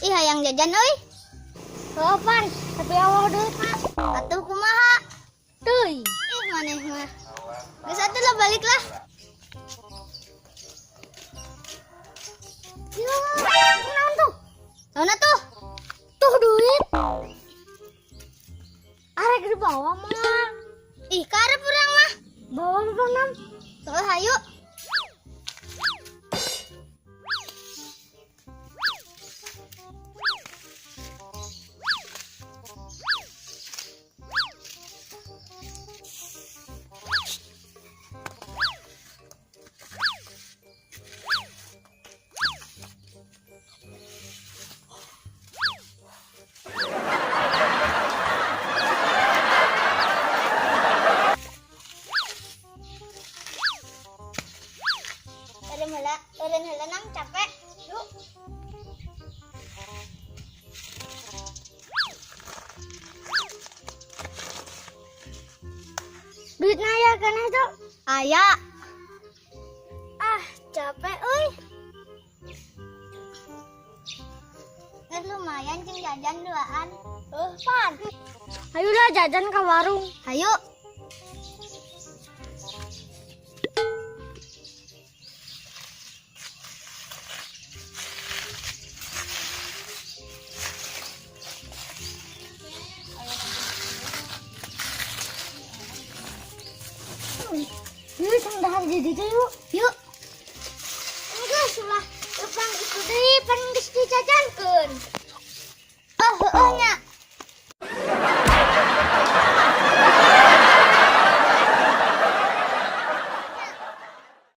Ih, hayang jajan euy. Kapan? Tapi euweuh duit mah. Atuh kumaha? Teuing. Ih, maneh mah. Geus atuh lah, balik lah. Ya, naon tuh? Naon atuh? Tuh duit. Arek dibawa mah. Ih, karep urang mah. Bawa apa nam? Tuh, hayu. Eureun heula, eureun heula nang, capek. Yuk. Duitna aya keneh tuh? Aya. Ah, capek euy. Geus lumayan jeung jajan duaan. Pan. Ayolah jajan ke warung. Hayu. Yuk, sang dahar di ditu yuk. Yuk.